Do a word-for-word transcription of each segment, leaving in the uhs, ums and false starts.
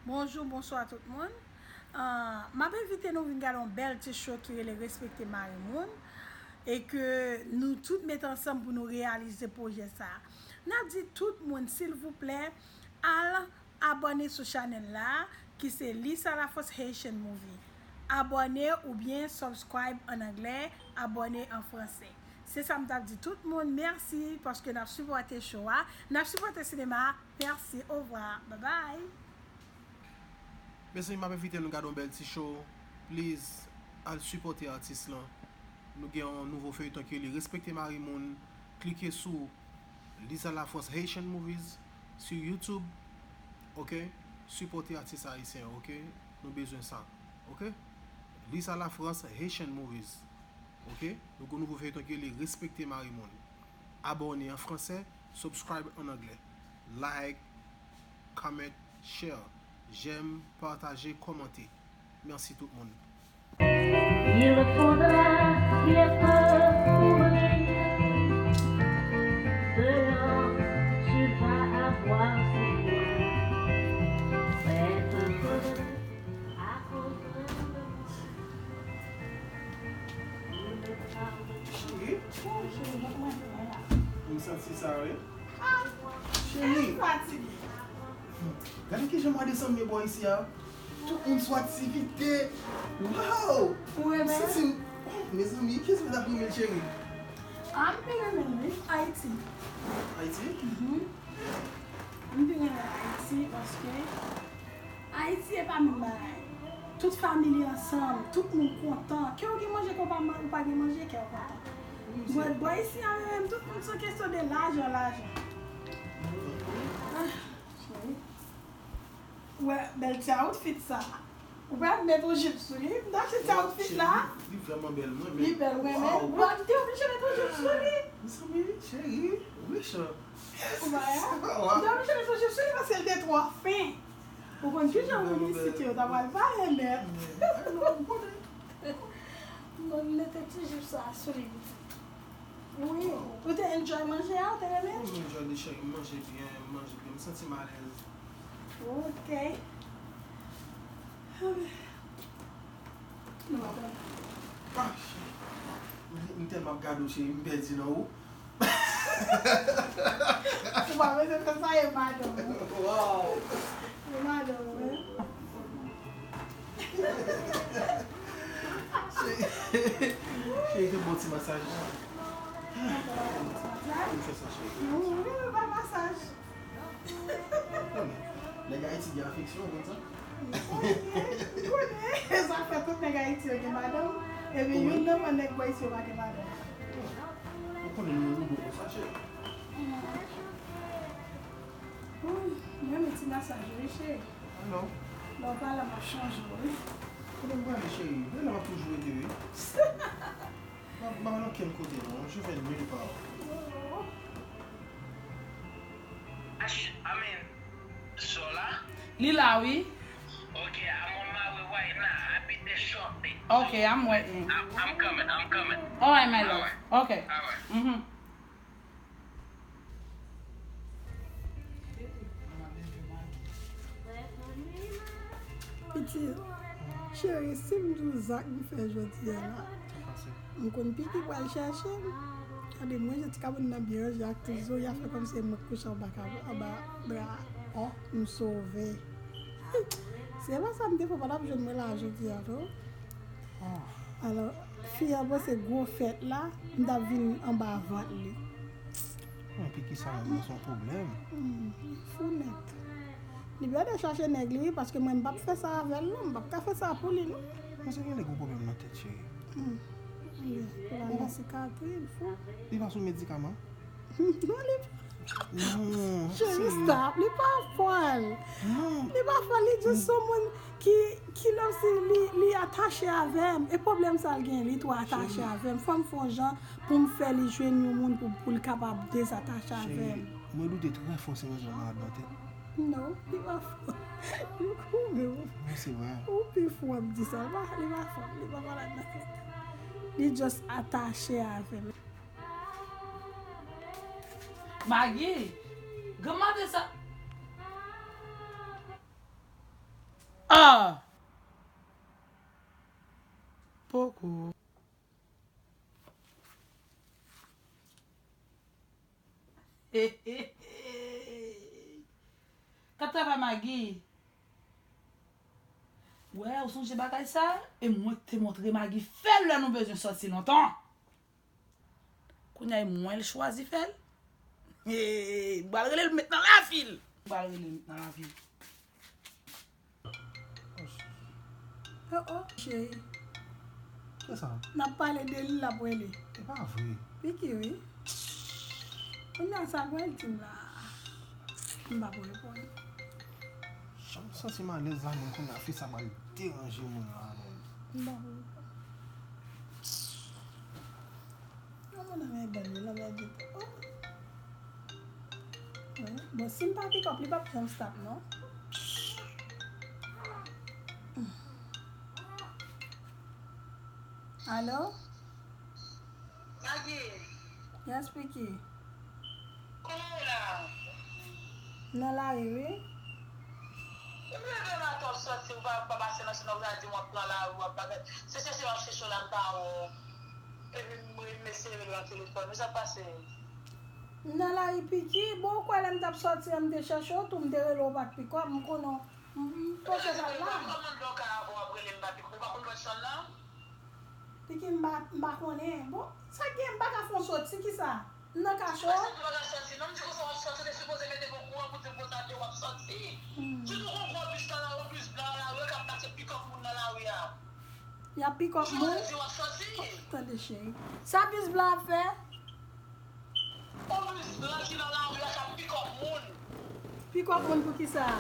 Bonjou, bonswa tout moun. Ah, m ap envite nou vin gade yon bèl ti show ki rele Respekte Mari Moun e ke nou tout met ansanm pou nou reyalize pwojè sa a. N ap di tout moun, silvouplè, al abòne sou chanèl la, ki se Lisa Lafrance Haitian Movie. Abòne oubyen subscribe an anglè, abòne an fransè. Se sa m t ap di tout moun, mèsi paske n ap sipòte show a, n ap sipòte sinema a. Mèsi, ovwa, babay. Mezanmi, m ap envite nou gade yon bèl ti show. Please, al sipòte atis lan. Nou gen yon nouvo feyton ki rele Respekte Mari Moun. Klike sou Lisa Lafrance Haitian Movies sou YouTube. Ok? Sipòte atis ayisyen, ok? Nou bezwen sa. Ok? Lisa Lafrance Haitian Movies. Ok? Nou gen yon nouvo feyton ki rele Respekte Mari Moun. Abòne an fransè, subscribe an anglè. Like, comment, share. J'aime, pataje, kòmante. Mèsi tout moun. Il faudra bien peur pour rire. Dehors, tu vas avoir ses coups. Prête, faudrait à cause de moi. Cheri, m santi sa, wi. Cheri, gade kijan mwen desann men bò isi a. Tout moun sou aktivite. Wow! Ou renmen? M santi m, oh, mezanmi, kiyès mwen t ap renmen, cheri? Ah, m te renmen l, wi. Ayiti. Ayiti? Mhm. M te renmen Ayiti paske Ayiti e pa menm bagay. Tout fanmi li ansanm, tout moun kontan. Ke w gen manje, ke w pa man-, ou pa gen manje, kè w kontan. Bò, bò isi a menm, tout moun se kesyon de lajan, lajan. Ah, cheri. Ou wè bèl ti outfit sa. Ou pral met yon jip sou li. M t achte ti outfit la. Li vrèman bèl, mwen menm. Li bèl, mwen menm. Wow. Ou te oblije met yon jip sou li. Mezanmi, cheri, mechan. Ou wè a? Ou te oblije met yon jip sou li paske l te twò fen. Ou konn kijan moun isit yo ta pral pale nèt. Mwen mete ti jip sa sou li. Wi. Ou te enjoy manje a, ou te renmen? Mwen enjoy li, cheri, m manje byen, m manje byen, m santi m alèz. Ok. Nou pa pran. Ah, cheri. M, m tèlman ap gade w, cheri, m pèdi nan ou. Ou pa bezwen fè sa, e madanm ou. Wow. E madanm ou, wi. Cheri, cheri, fè bon ti masaj. Fè bon ti masaj? Fè sa, cheri. Wi, wi, wi, pa masaj. Nèg Ayiti gen afeksyon, ou konn sa? M konnen, m konnen. Sa fè tout nèg Ayiti yo gen madanm. Epi youn nan mwen nèg bò isi yo pa gen madanm. Ou konnen nou, nou bon konsa, cheri. Wi, m renmen ti masaj yo, wi, cheri. Alò? Lè w pale, m ap chanje w, wi. Kote m prale, cheri? Lè la m ap toujou rete, wi. M pa, m pa nan kenn kote, non. Je vais nulle part. Ash, I mean, Zola? Li la, wi. Okay, I'm on my way right now. I'll be there shortly. Okay, I'm waiting. I'm, I'm coming, I'm coming. Alright, my love. Alright. Okay. Alright. Mm-hmm. Pitit, cheri, si m di w zak m fè jodi a la, m konn Piki pral chèche m. Gade, mwen, jan ti kabann nan byen ranje ak ti zo, y a fè kòmsi mwen k kouche anba kab-, anba dra. Oh, m sove. Se pa sa m te fè, w pa t ap jwenn mwen la jodi a, non. Alò, fi an panse gwo fèt la, m t ap vin anba vant li. Epi kisa menm nan, se yon pwoblèm. Hmm, li fou nèt. Li bezwen chache nèg li, wi, paske mwen, m p ap fè sa avè l, non. M p ap ka fè sa pou li, non. Mwen, se gen nèg yon pwoblèm nan tèt, cheri. Hmm. Li pou l al nan sikatri, li fou. Li pa sou medikaman? Non, li pa. Non, cheri, stop. Li pa fòl. Non. Li pa fòl. Li jis yon moun ki, ki lòm si li, li atache avè m. E pwoblèm sa l gen, li twò atache avè m. Fò m fè yon jan pou m fè li jwenn yon moun pou, pou l kapab dezatache avè m. Cheri, mwen doute trè fò se yon jan malad nan tèt. Non, li pa fò. Li koumen. Non, se vre. Ou pi fò ap di sa. Li pa, li pa fò. Li pa malad nan tèt. Li just atache avè m. Magi, grann maten sa. Ah! Poko. K ap travay Magi. Wè, ou sonje bagay sa? E mwen k te montre Magi fè l lè nou bezwen sòti lontan. Kounye a, e mwen l chwazi fè l. Hey, m pral rele l met nan lavi l. M pral rele l met nan lavi l. Oh, oh, cheri. Kisa? N ap pale de li, l ap rele. E pa vre. Piki, wi. Kounye a, sa pral di m la. M p ap reponn. Jan m santi m alèz la, menm kounye a, fi sa pral deranje moun la, menm. M p ap reponn. Yon moun anmède m, li anmède tou. Oh. Bon, si m pa pick up, li p ap janm stop, non. Alo? Magi. Yes, Piki. Kòman w la? Nan lari, wi. Ou leve maten w sòti, ou pa, pa pase nan chè nan, ou ta di w ap pran lari, w ap bagay. Se chèche w ap chèche w la, m pa wè w. Epi m, m eseye rele w nan telefòn. Men sa k pase? M nan lari Piki. Bon, ou kwè lè m t ap sòti an, m te chèche w tou, m te rele w, ou pa t pick up, m konnen w. M, m panse w pa t la. Kòman m ka avè w ap rele m pa pick up? Ou pa konn bò chanm nan? Piki, m pa, m pa konnen. Bon, sa k gen, m pa ka fè w sòti, kisa? M nan kacho. Pase m pa ka sòti, non, m di konsa w ap sòti, ou te sipoze mete m okouran pou di m konsa ke w ap sòti. Hmm. Sitou w konn wè bis nan lari, bis blan nan lari, k ap mache pick up moun nan lari a. Y ap pick up moun. Ou sipoze di w ap sòti. Tande, cheri. Sa bis blan ap fè? Yon bis blan ki nan lari a k ap pick up moun. Pick up moun pou kisa?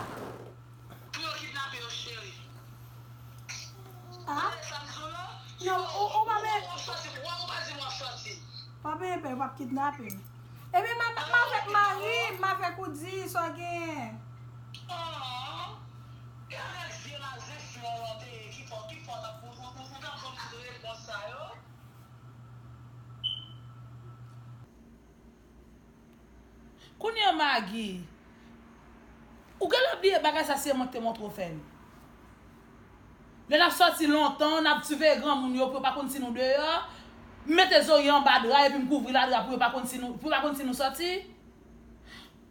Pou yo kidnape yo, cheri. Ah? Tande sa m di w la? Non, ou, ou pa bezwen. Ou ap sòti, ou pa di m w ap sòti. Pa bezwen pè, yo p ap kidnape m. Ebyen, m a, m avèk mari m, m avèk ou di sa w genyen. Ah. E avèk zye la, zye fi w an te ye, ki fè w, ki fè w t ap, ou, ou, ou, ou t ap ban m tout repons sa yo? Kounye a, Magi, ou genlè bliye bagay sa se mwen ki te montre w fè l. Lè n ap sòti lontan, n ap siveye granmoun yo pou yo pa konn si nou deyò. M mete zorye anba dra epi m kouvri ladra pou yo pa konn si nou, pou yo pa konn si nou sòti.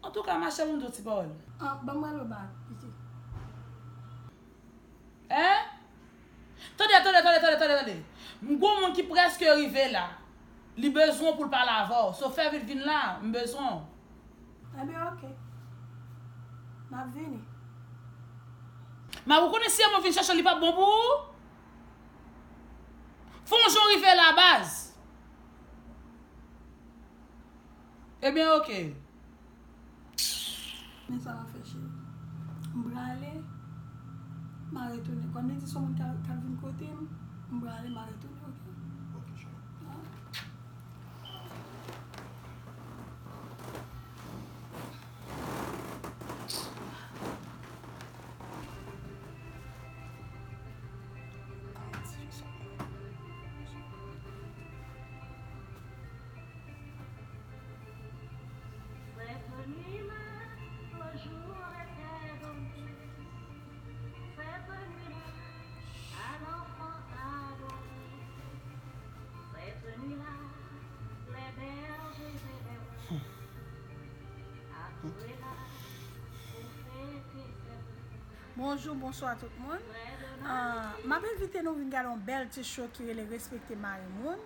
Antouka, machè, m di w ti pawòl. Ah, ban m rele w bak, Piki. Hein? Tande, tande, tande, tande, tande, tande. M gon moun ki prèske rive la. Li bezwen w pou l pale avè w. So, fè vit vin la, m bezwen w. Ebyen, oke. M ap vini. Ma, ou konnen si yon moun vin chèche w, li p ap bon pou ou? Fè yon jan w rive la, baz. Ebyen, oke. Men sa w ap fè, cheri. M prale, m a retounen. Kòm li di se yon moun k ap, k ap vin kote m, m prale, m a retounen, oke? Oke, cheri. Ah. Bonjou, bonswa tout moun. Ah, m ap envite nou vin gade yon bèl ti show ki rele Respekte Mari Moun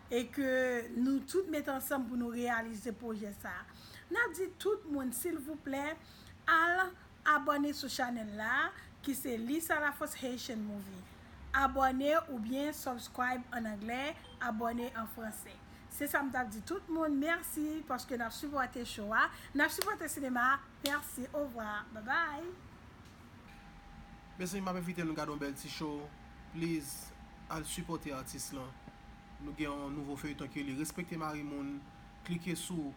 e ke nou tout met ansanm pou nou reyalize pwojè sa a. N ap di tout moun, silvouplè, al abòne sou chanèl la, ki se Lisa Lafrance Haitian Movie. Abòne oubyen subscribe an anglè, abòne an fransè. Se sa m t ap di tout moun, mèsi paske n ap sipòte show a, n ap sipòte sinema a. Mèsi, ovwa, babay. Mezanmi, m ap envite nou gade yon bèl ti show. Please, al sipòte atis lan. Nou gen yon nouvo feyton ki rele Respekte Mari Moun. Klike sou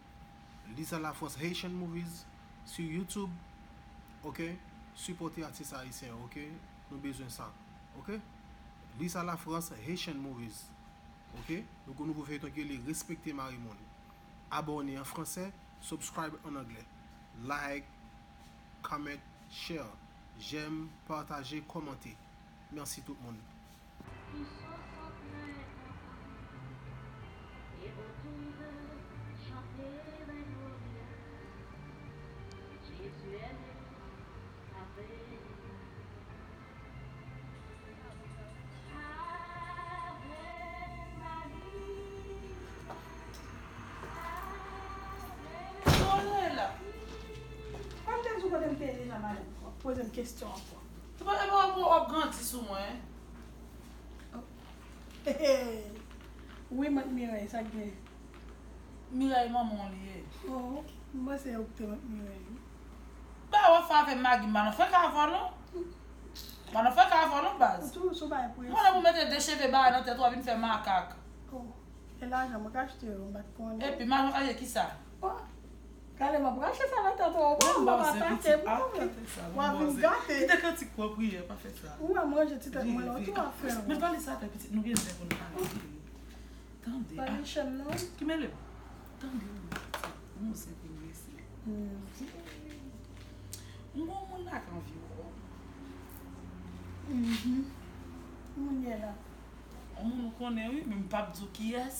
Lisa Lafrance Haitian Movies sou YouTube. Oke? Sipòte atis ayisyen, oke? Nou bezwen sa. Oke? Lisa Lafrance Haitian Movies. Oke? Nou gen yon nouvo feyton ki rele Respekte Mari Moun. Abòne an fransè, subscribe an anglè. Like, comment, share. J'aime, pataje, kòmante. Mèsi tout moun. Sa w rele la? Kòm te di w kote m te ye deja, madanm, w ap poze m kesyon ankò. Epa, epa, w ap grandi sou mwen. Wi, Mant Mirèy, sa k gen? Mirèy manman w li ye. Oh, m panse ou te Mant Mirèy wi. Ba w ap fè avè m Magi, m pa nan freka avè w non. M pa nan freka avè w non baz. Ou toujou sou bay presyon. Mwen la pou mete de cheve bagay nan tèt ou a vin fè makak. Oh, e lajan mwen ka achte yo, m pa t konnen. Epi m al achte kisa? Oh, gade m ap rache sa nan tèt ou a, ou pa atake m non. W ap vin gate. Kite kantik pou w priye, pa fè sa. Ou wè manje ti tèt mwen la, ou tou ap fè. Men pale sa fè pitit nou gen zen pou n pale. Tande. Pa gen chèm non. Ki mele m? Tande wi. Yon zen pou n resi. M gon moun la k anvi wè w. Mhm. Moun ye la. Yon moun ou konnen wi, men m p ap di w kiyès,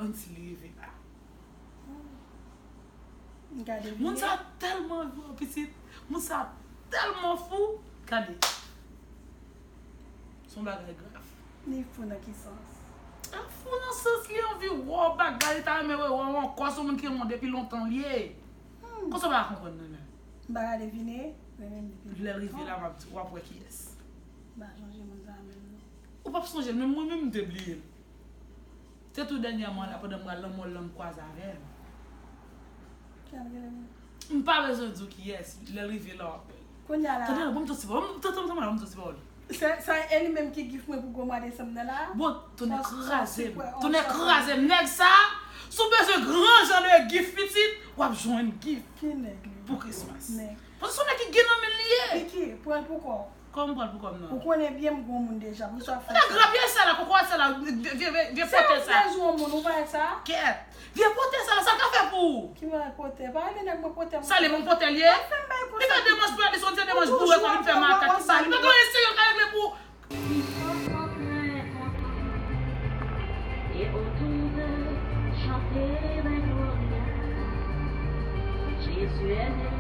ann si li rive la. Gade moun sa tèlman anvi wè w pitit. Moun sa tèlman fou. Gade. Se yon bagay grav. Li fou nan ki sans? Li fou nan sans li anvi wè w bagay, li ta renmen wè w ankò, se yon moun ki renmen w depi lontan li ye. Hmm. Konsa w pa ka konprann nan menm. M pa ka devine, men menm depi lontan. Lè l rive la, m ap di, w ap wè kiyès. M pa sonje moun sa menm non. Ou p ap sonje l, men mwen menm m te bliye l. Se tou dènyèman la, pandan m pral nan mòl lan, m kwaze avè l. Ki al rele m? M pa bezwen di w kiyès, lè l rive la, w ap wè l. Kounye a la. Tande la, ban m ti pawòl. Tande, tande, tande, ban m ti pawòl. Se, se e li menm ki gif mwen pou gwo mwa desanm nan la? Bon, tonnè kraze m. Tonnè kraze m. Nèg sa, si w bezwen gran jan de gif pitit, w ap jwenn gif. Ki nèg li? Pou Christmas. Nèg. Paske se yon nèg ki gen nan men l li ye. Kiki, pran l pou kò w. Kòman m pran l pou kò m nan? Ou konnen byen m gon moun deja, m swa fè sa. Nèg rapyay sa la, koko sa la, vye, vye, vye pòtè sa. Se ou bezwen yon moun, ou pa wè sa? Kèt. Vye pòtè sa la, sa l ka fè pou ou? Ki mwen pòtè? Pa rele nèg mwen pòtè, mwen. Sa li menm pòtè li ye? Pa fè m bay konsa. Li fè demanch pou l, li sot fè demanch boure, pou vin fè makak, ki sa? Li pa gen anyen serye l ka regle pou ou. Ils sont très contents et autour d'eux chanter la gloria. Jésus est né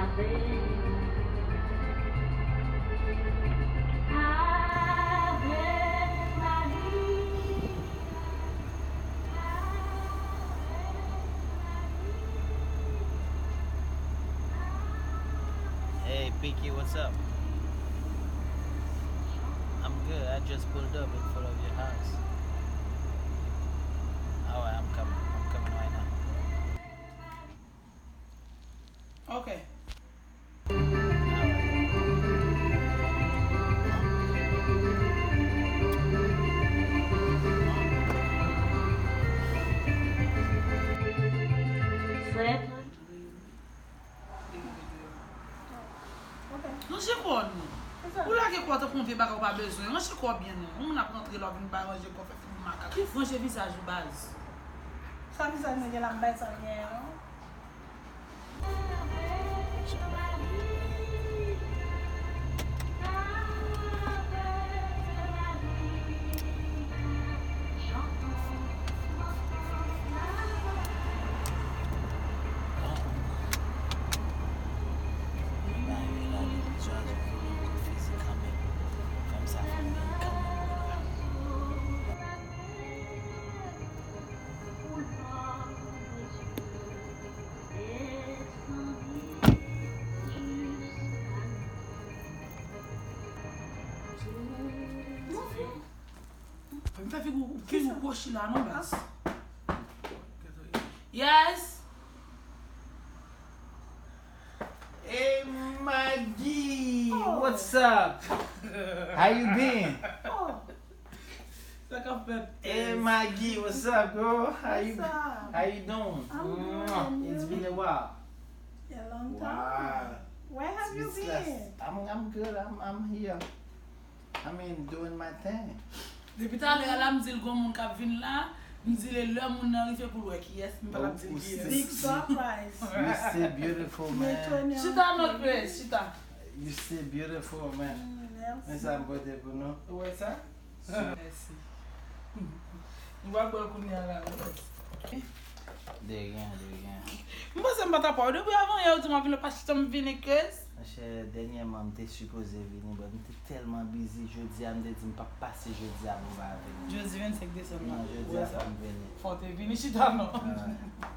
avec, avec Marie. Hey, Pinky, what's up? I'm good. I just pulled up in front of your house. All right, I'm coming. I'm coming right now. Ok. Ranje kò w non. Ou lage kò w tankou yon vye bagay ou pa bezwen. Ranje kò w byen non. Yon moun ap rantre la w vin bay ranje kò w fè figi makak. Ranje vizaj ou baz. Sa vizaj mwen gen la m bay sa l genyen non. Fè m fè figi w, figi w gwo chila non baz. Yes. Hey Maggie, what's up? How you been? Sa k ap fèt? Hey Maggie, what's up, girl? How you, how you doing? I'm good, and you? It's been a while. A long time. Where have you been? I'm, I'm good. I'm, I'm here. I mean, doing my thing. Depi talè a la, m di l gon moun k ap vin la, m di l e lè moun nan rive pou l wè kiyès, m pa t ap di l kiyès. Big surprise. You still beautiful, man. Chita, not place, chita. You stay beautiful, man. Mm, Men sa m pote pou nou. Ou wè sa? Mèsi. Nou va bwè kounye a la, wi. De rien, de rien. M panse m pa t ap wè w depi avan yè, ou di m ap vin, pa chita m vini, Chris. Monchè, dènyèman, m te sipoze vini, but m te tèlman busy. Jodi a, m te di m p ap pase jodi a pou m pa vini. Jodi vennsenk desanm la. Non, jodi a fò m vini. Fò w te vini chita, non. Ouais.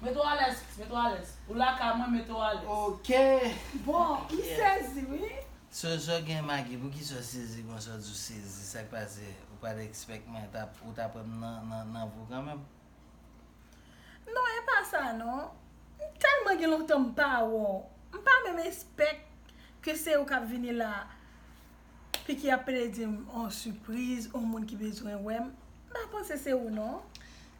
Mete w alèz, Chris, mete w alèz. Ou lakay mwen, mete w alèz. Ok. Bon, li sezi, wi. So, so gen Maggie, poukisa w sezi konsa, w di w sezi? Sa k pase? Ou pa t expect mwen t ap, ou t ap pran m nan, nan, nan vou kanmenm? Non, e pa sa, non. M tèlman gen lontan m pa wè w. M pa menm expect ke se ou k ap vini la. Piki ap pede di m on sipriz, on moun ki bezwen wè m. M pa panse se ou, non.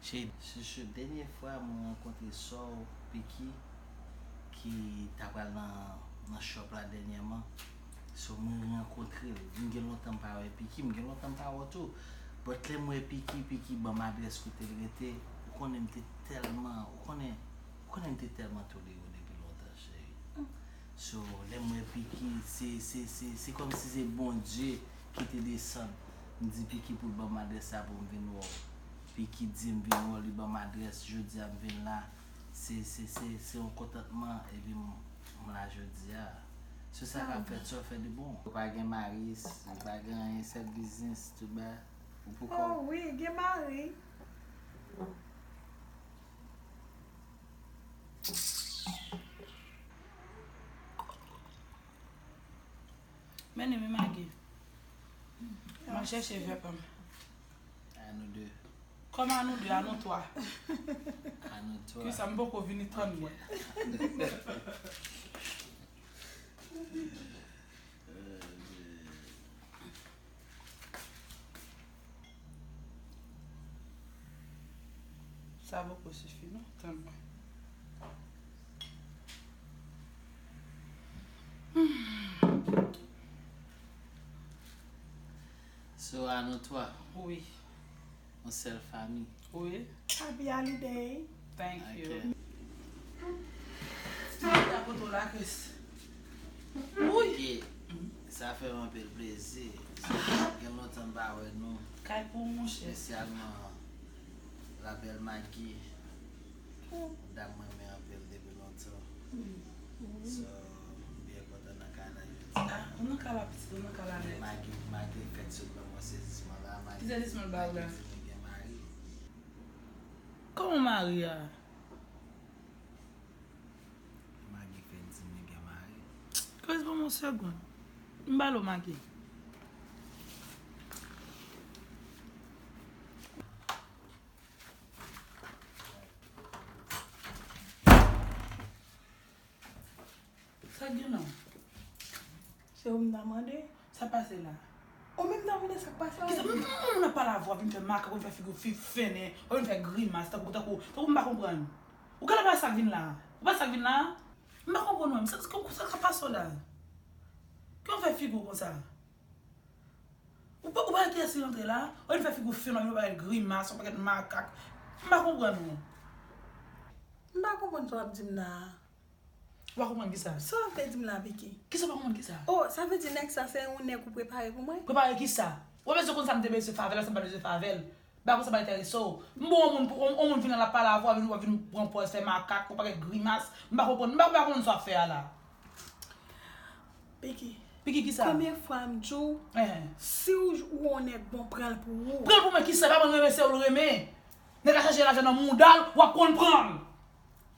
Cheri, se, se dènye fwa mwen rankontre sè w, Piki, ki ta pral nan, nan shop la dènyèman. So, mwen rankontre l. M gen lontan m pa wè Piki, m gen lontan m pa wè w tou. But lè m wè Piki, Piki ban m adrès kote l rete. Ou konnen m te tèlman, ou konnen, ou konnen m te tèlman tolere w depi lontan, cheri. So, lè m wè Piki, se, se, se, se kòmsi se Bondye ki te desann. M di Piki pou l ban m adrès sa pou m vin wè w. Piki di m vin wè w, li ban m adrès, jodi a m vin la. Se, se, se, se yon kontantman, epi m, m la jodi a. Se sa k ap fèt, sa w fè de bon. Ou pa gen mari, ou pa gen anyen, sèl biznis, tout bagay. Ou poukò. Oh wi, gen mari. Men li, men Maggie. M al chèche vè pa m. A nou de. Kòm a nou de, a nou twa. A nou twa. Kisa m poko vini tann mwen. Sa poko sifi non, tann mwen. So a nou twa. Wi. Yon sèl fanmi. Wi. Happy holiday. Thank you. Sa fè m anpil plezi. Gen lontan m pa wè nou. Kay pou monchè. Espesyalman la belle Maggie. Dam mwen renmen anpil depi lontan. So, m byen kontan nan kay la jodi a. Ah, ou nan kay la pitit, ou nan kay la nèt. Maggie, Maggie fèk sot ban mwen sezisman la. Ki sezisman l ba ou la? Maggie di mwen gen mari. Kòman mari a? Maggie fèk di mwen gen mari. Kòz ban m yon segonn. M ba l ou Maggie. Sa k gen la? Se ou m ta mande? Sa pase la? Ou menm ta mande sa k pase la? Kisa, m, m, m, nan pale avè w, vin fè makak, vin fè figi w fi fennen, w vin fè grimas, tankou, tankou, tankou m pa konprann. Ou genlè pa sa k vin la? Ou pa sa k vin la? M pa konprann, mwen. Sa, sa, sa k ap pase w la? Kiyès fè figi w konsa? Ou pa, ou pa wè kiyès ki rantre la? Ou vin fè figi w fennen, w vin fè yon pakèt grimas, yon pakèt makak. M pa konprann, mwen. M pa konprann sa w ap di m la a. Ou pa konprann kisa? Sa w ap vle di m la, Piki? Kisa w pa konprann kisa? Oh, sa vle di nèg sa se yon nèg ou prepare pou mwen? Prepare kisa? Ou pa bezwen konn sa m te bezwen fè avè l, sa m pa bezwen fè avè l. Bagay konsa pa enterese w. M bon yon moun pou, yon, yon moun vin la l ap pale avè w, w ap vin, w ap vin pran pòz, fè makak, yon pakèt grimas. M pa konprann, m pa, m pa konprann sa w ap fè a la. Piki. Piki kisa? Konbyen fwa m di w, si w, w yon nèg bon, pran l pou ou. Pran l pou mwen kisa? E pa mwen l renmen, se ou l renmen. Nèg la chache lajan nan mouda l, w ap konn pran l.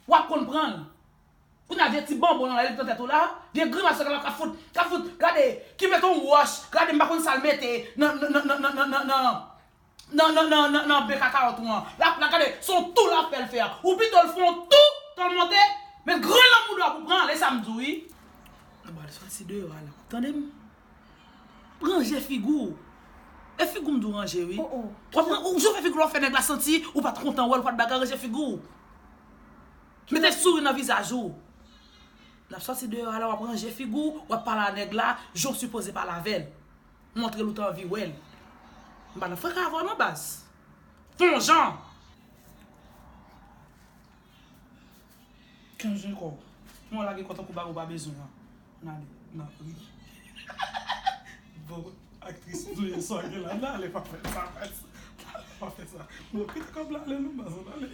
W ap konn pran l. Kounye a vye ti bonbon nan la, li nan tèt ou la, vye grimas sa k ap fout, k ap fout, gade, ki mete yon wòch, gade m pa konn sa l mete nan, nan, nan bèk a kawòt ou an. L ap, l ap gade, se yon tou l ap fè l fè a. Ou pito l fè yon tou, tan l monte, men grenn nan mouda w pou pran l, e sa m di w wi. Ou pral soti deyò a la, w ap tande m? Ranje figi w. E figi w m di w ranje wi. W ap, ou jan w fè figi w la, w fè nèg la santi ou pa t kontan wè l, ou pa t bagay, ranje figi w. Mete souri nan vizaj ou. N ap soti deyò a la, w ap ranje figi w, w ap pale a nèg la jan w sipoze pale avè l. Montre l ou t anvi wè l. M pa nan freka avè w non baz. Fè yon jan. Kenz ankò. Mwen lage kò tankou bagay ou pa bezwen an. Ann ale nan ri. Bon, aktris nou ye, sa gen la, ann ale, pa fè sa, pa fè sa. Ann ale, pa fè sa. Bon, kite kòb la ale, non, baz, ann ale.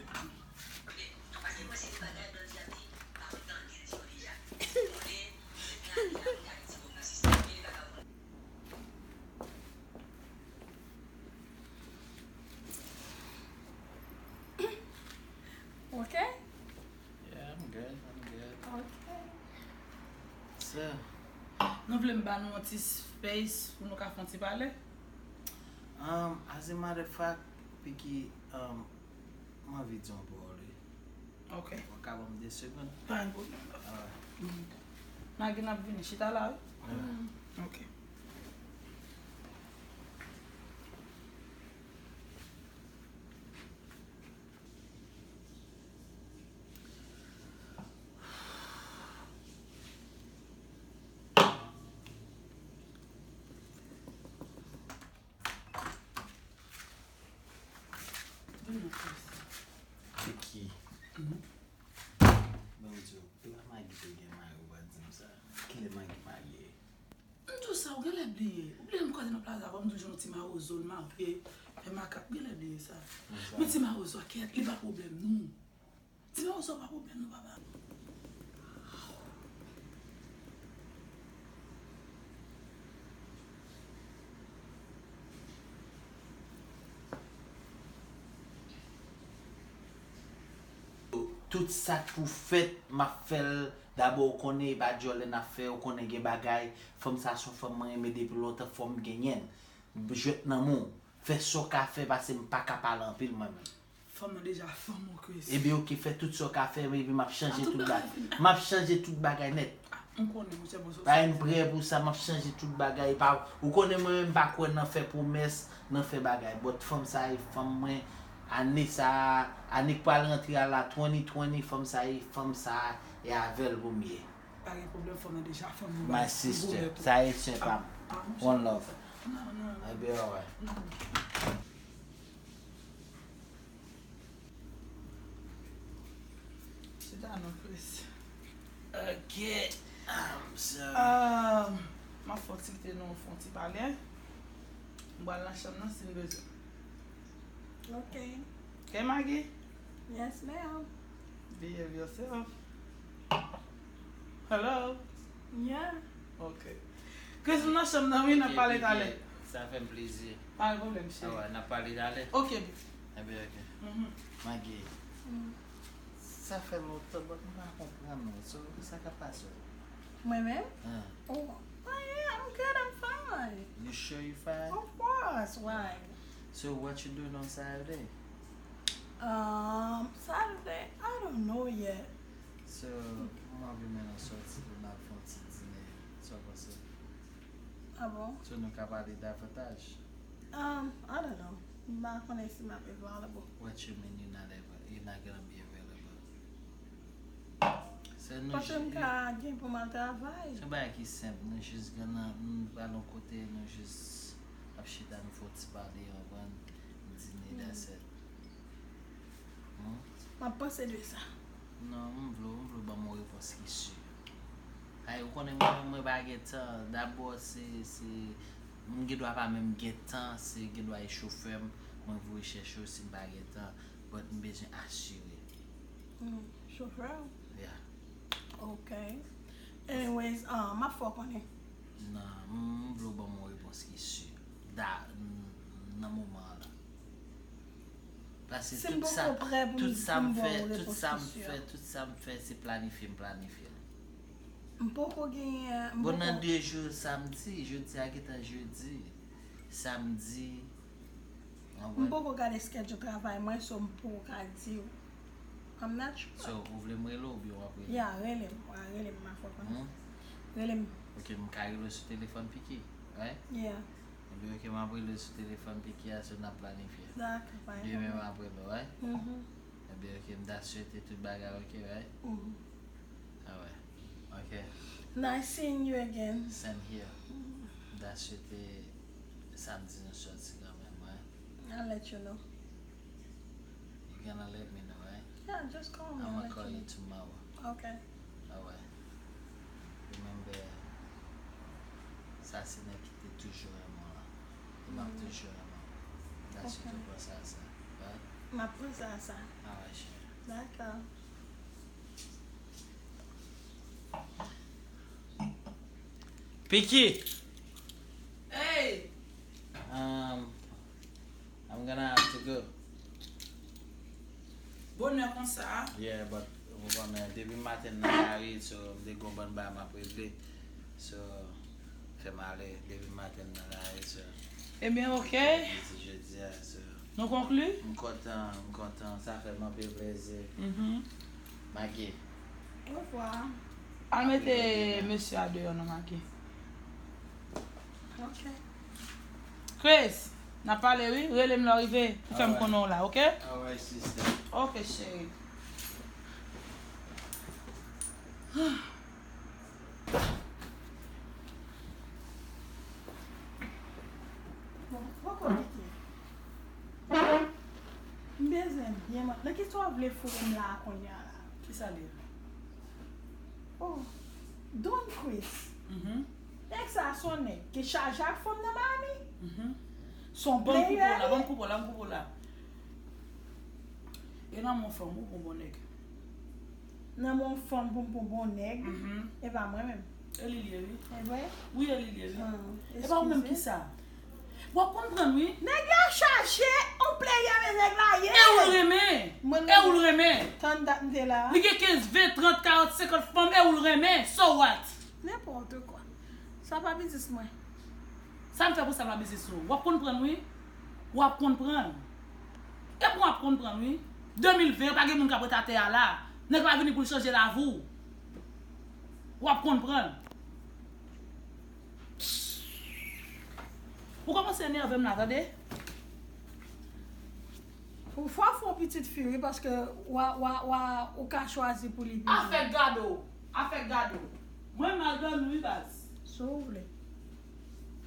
Ok? Yeah, I'm good, I'm good. Ok. So, nou vle m ba nou yon ti space pou nou ka fè yon ti pale? Um, as a matter of fact, Piki, um, m anvi di yon pawòl, wi. Ok. Ou ka ban m de segonn? Pa gen pwoblèm. Alright. Mm. Magi, n ap vini. Chita la, wi. Alright. Mm. Ok. Piki. Mhm. Ban m di w, e pa Magi te gen mari, ou pa di m sa. Kilè Magi marye? M di w sa, ou genlè bliye. Ou bliye m kwaze nan plaza, m di w jan ti mawozo l marye, fè makak, ou genlè bliye sa. Men ti mawozo a, kèt, li pa pwoblèm nou. Ti mawozo pa pwoblèm nou, papa. Tout sa k pou fèt, m ap fè l. Dabò, ou konnen, e pa djòlè n ap fè, ou konnen gen bagay. Fanm sa se yon fanm mwen renmen depi lontan, fò m genyen l. Jwèt nan men w. Fè sa w ka fè, paske m pa ka pale anpil, mwen menm. Fanm nan deja fanm ou, Chris. Ebyen, oke, fè tout sa w ka fè, epi m ap chanje tout bagay. M ap chanje tout bagay nèt. Ah, m konnen, monchè, bon, sa. Pa gen prè pou sa, m ap chanje tout bagay. Pa, ou konnen mwen menm, m pa kwè nan fè pwomès, nan fè bagay. But fanm sa e fanm mwen, ane sa, ane k pral rantre a la, twenty twenty, fanm sa e, fanm sa e avè l pou m ye. Pa gen pwoblèm, fanm nan deja fanm mwen. My sister, sa e sè pa m. Ah, ah, monchè. One love. Non, non. Ebyen, alright. Non. Chita non, Chris. Ok. Um, so. Um, m ap fè yon ti kite nou fè yon ti pale. M pral nan chanm nan si n bezwen. Ok. Ok, Magi? Yes, ma'am. Behave yourself. Hello? Yeah. Ok. Chris, m nan chanm nan, wi, n ap pale talè. Sa fè m plezi. Pa gen pwoblèm, cheri. Alright, n ap pale talè. Ok, baby. Ebyen, ok. Mhm. Magi, sa fè lontan, but m pa konprann ou. So, sa k ap pase w? Mwen menm? Ah. Oh, oh, yeah, I'm good, I'm fine. You sure you fine? Of course, why? So, what you doing on Saturday? Um, Saturday, I don't know yet. So, m anvi mennen w sòti pou n al fè yon ti dine. Sa w panse? Ah bon? So, nou ka pale davantaj? Um, I don't know. M pa konnen si m ap available. What you mean you not ava-, you not gonna be available? Se nou paske m ka gen pou m al travay. Se yon bagay ki senp. Nou jis gen nan, nou pral yon kote, nou jis ap chita, nou fè yon ti pale, w konprann? Dine, that's it. Hmm? M ap panse de sa. Non, m vle, m vle w ban m yon repons ki si. Ay, ou konnen mwen, mwen pa gen tan. Dabò, se, se, m gen dwa pa menm gen tan, se gen dwa e chofè m, mwen voye chèche w si m pa gen tan. But m bezwen asire. Hmm, chofè w? Yeah. Ok. Anyways, ah, m ap fè w konnen. Non, m, m vle w ban m yon repons ki si. Da, n-, nan moman an la. Paske tout sa, tout sa m fè, tout sa m fè, tout sa m fè, se planifye m planifye l. M poko genyen, m poko. Bon, nan de jou, samdi, jodi a gentan jedi, samdi, w konprann? M poko gade schedule travay mwen, so m poko ka di w. I'm not sure. So, ou vle m rele w oubyen w ap rele m? Yeah, rele m, rele m, m ap fè w konnen. Hmm? Rele m. Ok, m ka rele w sou telefòn Piki, right? Yeah. Ebyen, ok, m ap rele w sou telefòn Piki a, so n ap planifye. Dakò, pa gen pwoblèm. Demen m ap rele w, right? Mhm. Ebyen, ok, m ta swete tout bagay ok, right? Mhm. Alright. Ok. Nice seeing you again. Same here. Mhm. M ta swete samdi nou sòti kanmenm, right? I'll let you know. You gonna let me know, right? Yeah, just call me. I'ma call you tomorrow. Okay. Alright. Se nèg ki te toujou renmen w la. E m ap toujou renmen w. That's it, ou pran sa, sa. But M ap pran sa, sa. Alright, cheri. Dakò. Piki! Hey! Um, I'm gonna have to go. Bonè konsa. Yeah, but ou konnen depi maten nan lari, so m te gon bann bagay m ap regle. So fè m ale depi maten nan lari, so Ebyen, ok. Jodi, jodi a, so Nou konkli? M kontan, m kontan, sa fè m anpil plezi. Mhm. Maggie. Ovwa. Al mete mesye a deyò non, Maggie. Ok. Chris, n ap pale wi, rele m lè w rive pou fè m Alright. Konnen w la, ok? Alright, sister. Ok, cheri. Bon, poko kite. M bezwen byen mwen. Nan ki sa w vle foure m la a kounye a la? Kisa l ye? Oh, Don Chris. Mhm. Nèg sa se yon nèg ki chaje ak fanm nan Miami. Mhm. Se yon Ban m koupe w la, player. ban m koupe w la, ban m koupe w la. E nan mon fanm ou bon bon nèg. Nan mon fanm pou m pou bon nèg. Mhm. E pa mwen menm. E li l ye wi. E vre? Wi, e li l ye wi. Ah, E pa ou menm ki eskize. Sa. W ap konprann wi. Nèg la chaje, yon player men nèg la ye. E ou l renmen. Mwen E ou l renmen. Tann dat m te la. Li gen kenz, ven, trant, karant, senkant fanm, e ou l renmen. So what? Nenpòt kwa. Sa pa biznis mwen. Sa m fè pou sa pa biznis ou. W ap konprann wi. W ap konprann. E pou w ap konprann wi. De mil ven an pa gen moun k ap ret atè a la. Nèg la vini pou l chanje lavi w. W ap konprann. Ou kòmanse enève m la, tande? Ou fò fè yon pitit fi wi, paske wa, wa, wa, ou ka chwazi pou li vini. Afè gado. Afè gado. Mwen mal dòmi wi baz. Si w vle.